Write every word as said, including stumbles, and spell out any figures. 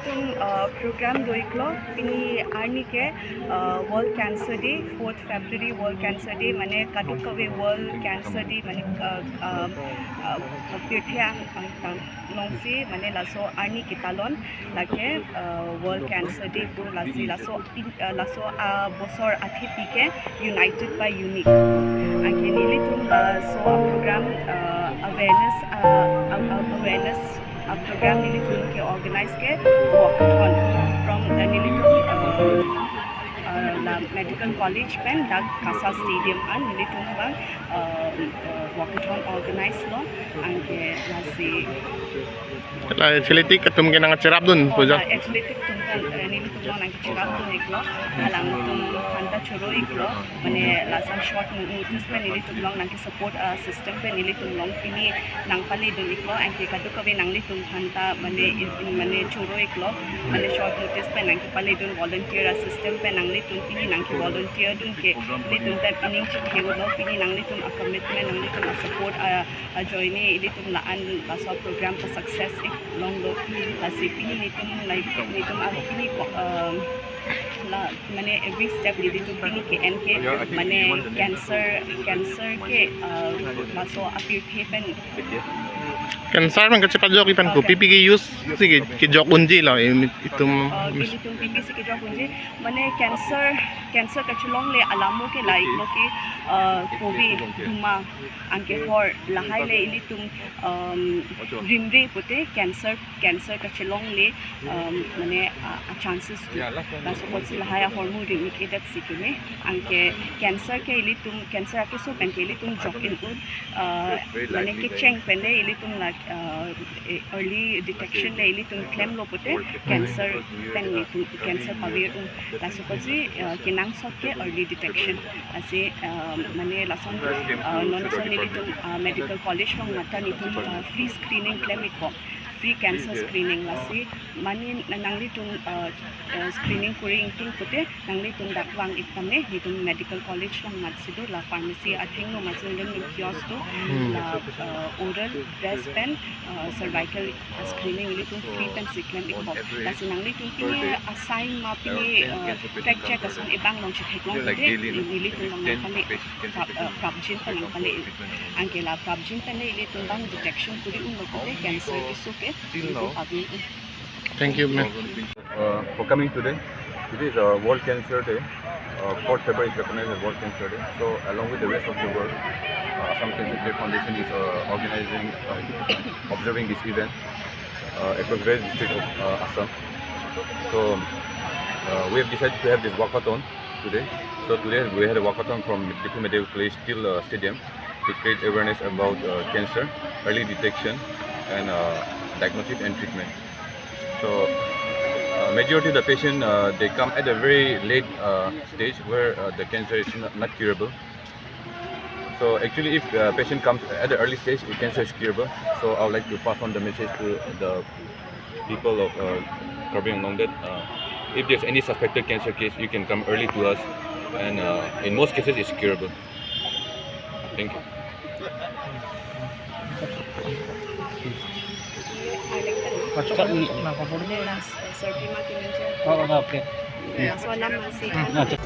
Tum, uh, program do-iklo, pini arni ke, uh, World Cancer Day, fourth February World Cancer Day, mane kadokave World Cancer Day, mane, uh, uh, uh, pirthe ang, ang, ang longsi, mane laso arni ketalon, lake, uh, World Cancer Day pu lasi laso pin-, uh, laso, uh, bosor athepi ke United by Unique. Anke nelitum laso a program, uh, awareness, uh, uh, uh, awareness a program nelitum ke organize ke walkathon from the nelitum, uh, uh, la medical college pen dak Kasa Stadium an nelitum bang, uh, uh, walkathon organize lo, anke lasi La athletic atum ke nangcherapdun Oh, puja. La athletic atum kan, eh, nelitum along nangcherapdun-iklo, alangtum aphanta choro-iklo, mane lason short notice pen nelitum along nangke support, ah, system pen nelitum along pini nangpaledun-iklo, anke kadokave nanglitum aphanta mane, i-, mane choro-iklo, mane short notice pen nangkepaledun volunteer a system pen nanglitum pini nangke volunteer dun ke nelitum ta pining chitheulo, pini nanglitum a commitment, nanglitum a support, ah, ajoine ilitum la-an laso program pa success-ik longlo. Lasi pini nelitum, like, nelitum a pini ko, um, la, mane every step nelitum pini ke-en ke, mane cancer, cancer ke, uh, laso apirthe pen. Cancer man kachepajok-ik pen ko, Okay. Pi pi ke use si ke, kejok unji la, im-, itum Uh, mis- ilitum pi pi si kejok unji, mane cancer, cancer kachelongle alamo ke lahai lo ke, uh, pove, duma, anke hor, lahai le ilitum, um, rimre pute cancer, cancer kachelongle, um, mane, uh, a chances do. Laso apotsi lahai ahormu rim-ik-edet si keme, anke cancer ke ilitum, cancer akeso pen ke ilitum jok-ik un, uh, mane kecheng pen le ilitum la, uh, eh, early detection le ilitum klemlo pute cancer pen ilitum cancer pavir un. Laso apotsi, uh, kenangsot ke early detection. Lasi, uh, mane lason, uh, non lason nelitum, uh, medical college along mate nelitum, uh, free screening klem-ikpo. Free cancer screening lasi mane na-, nanglitum, uh, uh, screening kori ingtung pute nanglitum dak vang-ik tame nelitum medical college along matsi do, la pharmacy athengno matsi nelitum kiosk do, Hmm. la, uh, oral, breast pen, uh, cervical screening ilitum free pensi klem-ikpo. Lasi nanglitum pini a sign ma pini, uh, track check ason ebang along chetheklong pute nelitum along nangpale, prap, uh, prapjin pen nangpale. Anke la prapjin pen le ilitum bang detection kori unlo pute cancer keso ke ilitum pavir un. Thank you, ma'am. Uh, for coming today. Today is a World Cancer Day. Uh, fourth February is recognized as World Cancer Day. So, along with the rest of the world, uh, Assam Cancer Care Foundation is, uh, organizing, uh, observing this event, uh, across various districts of, uh, Assam. So, uh, we have decided to have this walkathon today. So today we had a walkathon from Diphu Medical College till, uh, stadium to create awareness about, uh, cancer, early detection, and, uh, diagnosis and treatment. So, uh, majority of the patient, uh, they come at a very late, uh, stage where, uh, the cancer is not, not curable. So actually, if the patient comes at the early stage, the cancer is curable. So I would like to pass on the message to the people of, uh, Karbi Anglong that, uh, if there's any suspected cancer case, you can come early to us, and, uh, in most cases, it's curable. Thank you. Masuk, masuk, nang, Pak Polri. Ini, Mas, eh, survey makin lancar. Oh, oh, oke. Ya, soal nama sih. Hmm, nah, cek.